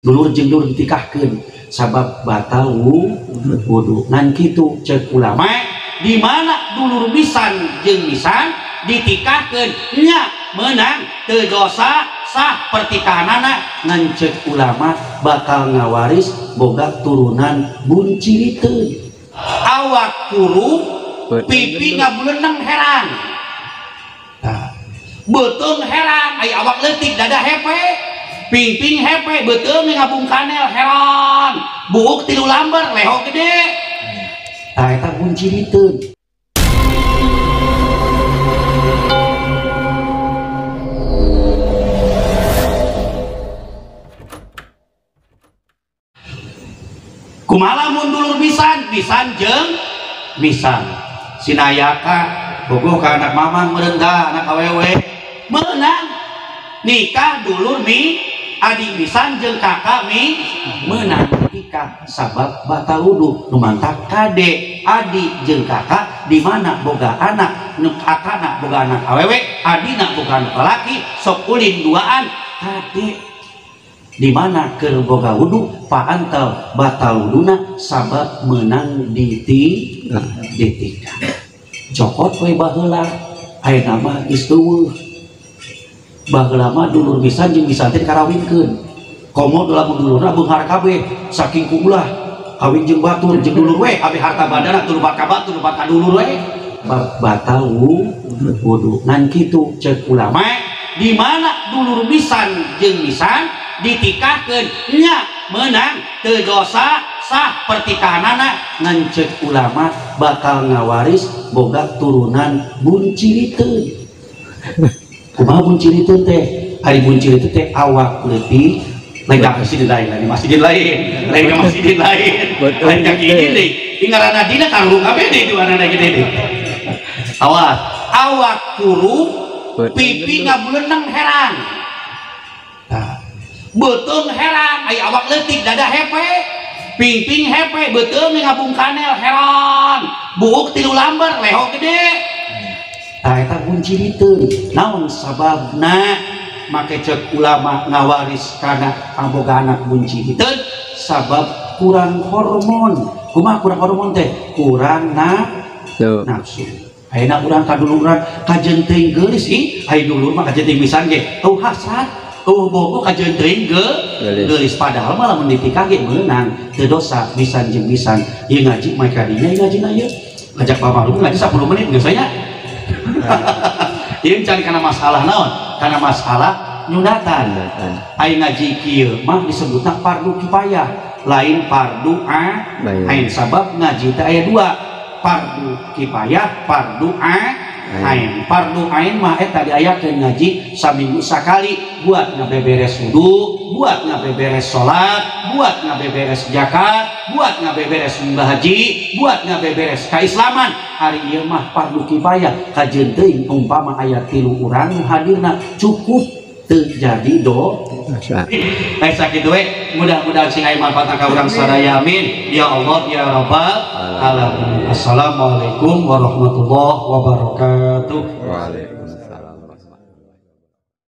Dulur jeung dulur ditikahkeun sabab batal wudu. Ngan kitu ceuk ulama di mana dulur misan jeung misan ditikahkeun nya meunang teu dosa sah pertikahanana, ngan ceuk ulama bakal ngawaris boga turunan bunciriteun. Awak kuru pipi ngabuleneng heran. Tah beuteung heran aya awak leutik dada hepe. Pingping hepe beuteung ngabung kanel heran, buuk tilu lambar leho gede. Tah eta bunciriteun. Kumaha lamun dulur misan, misan jeung misan. Sinayaka bogoh ka anak mamang meureun tah anak awewe meunang nikah dulur mi adik misan jeung kakak mi meunang nikah sabab batal wudu. Nu mantak kade adik jeung kakak di mana boga anak nu kakakna boga anak awewe adina boga anak lalaki sok ulin duaan kade di mana keur boga wudu paantel batal wuduna sabab meunang ditikah. Cokot we baheula ayeuna mah geus eueuh. Baheula mah dulur misan jeung misan teh dikarawinkeun. Komo lamun dulurna beunghar kabeh saking ku ulah kawin jeung batur jeung dulur we kabeh harta bandana tulubat ka batur tulubat ka dulur we batal wudu. Ngan kitu ceuk ulama di mana dulur misan jeung misan ditikahkeun nya meunang teu dosa sah pertikahanana, ngan ceuk ulama bakal ngawaris boga turunan bunciriteun. Kumaha bunciriteun teh? Ari bunciriteun teh awak leutik lain ka masjid lain, lain masjid lain, lain ka masjid lain, lain ka kieu deui. Ngaranna dina karung kabeh deui duanana gede deui. Awas, awak kuru pipi ngabuleneng heran. Tah beuteung heran aya awak leutik dada hepe. Pingping hepe beuteung ngabung kanel heran, buuk tilu lambar leho gede. Tah eta bunciriteun. Naon sababna make ceuk ulama ngawaris kana boga anak bunciriteun? Sabab kurang hormon. Kumaha kurang hormon teh? Kurang nafsu. Ayeuna urang kaduluran kajeun teuing geulis ih, aya dulur mah kajeun teuing misan ge eueuh hasad. Oh bogo kajeun teuing geulis padahal mah lamun ditikah ge meunang teu dosa misan jeung misan. Ieu ngaji mah ka dinya ieu ngajina ieu. Ngajak pamarum ngaji 10 menit geus nya. Ieu can kana masalah naon? Kana masalah nyunatan. Ai ngaji kieu mah disebutna fardu kifayah, lain fardu ain. Sabab ngaji teh aya dua, fardu kifayah, fardu ain. Fardu ain mah eta diayakeun ngaji saminggu sakali buat ngabeberes wudu, buat ngabeberes salat, buat ngabeberes zakat, buat ngabeberes munggah haji, buat ngabeberes kaislaman. Ari ieu mah fardu kifayah kajeun teuing umpama aya 3 urang nu hadirna cukup teu jadi dosa. Eh sakitu we, mudah-mudahan sing aya manfaatna ka urang sadaya, amin ya Allah ya rabbal alamin. Assalamualaikum warahmatullahi wabarakatuh. Waalaikumsalam.